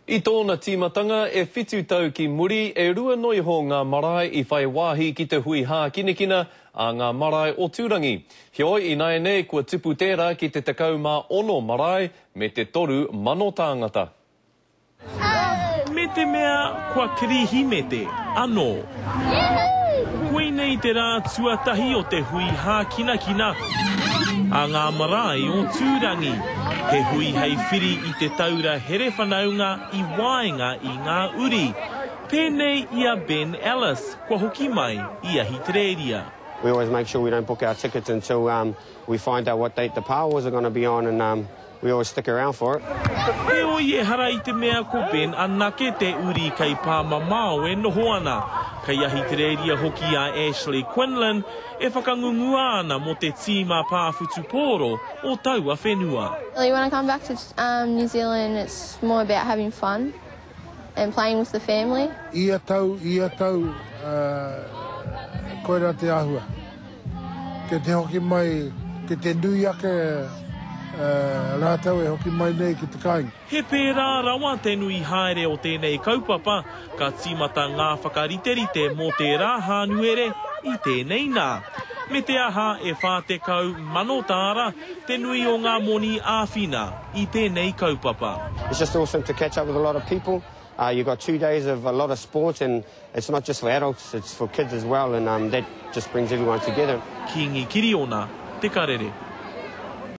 I tōna tīmatanga, e whitu tau ki muri, e rua noiho ngā marae i whai wāhi ki te hui hākinakina a ngā marae o Tūrangi. Heoi, ināianei kua tupu tērā ki te 16 marae me te 3,000 tāngata. Me te mea kua Kirihimete anō. Koinei te rā tuatahi o te hui hākinakina a ngā marae o Tūrangi. He hui hei whiri i te taura here whanaunga i waenga i ngā uri. Pēnei i a Ben Ellis, kua hoki mai i Ahitereiria. We always make sure we don't book our tickets until um, we find out what date the Power Wars are going to be on and um, We always stick around for it. Heoi, ehara i te mea ko Ben anake te uri kei pāmamao e noho ana. Kei Ahitereiria hoki a Ashley Quinlan e whakangungua ana mō te tīma pā whutupōro o taua whenua. When I come back to New Zealand it's more about having fun and playing with the family. Ia tau, ia tau, koirā te āhua. Kei te hoki mai, kei te nui ake rātou e hoki mai nei ki te kāinga. He pērā rawa te nui haere o tēnei kaupapa, ka tīmata ngā whakariterite mō tērā Hānuere i tēnei nā. Me te aha e 40,000 tāra te nui o ngā moni āwhina i tēnei kaupapa. It's just awesome to catch up with a lot of people. Uh, you've got two days of a lot of sport and it's not just for adults, it's for kids as well and um, that just brings everyone together. Kīngi Kiriona, Te Karere.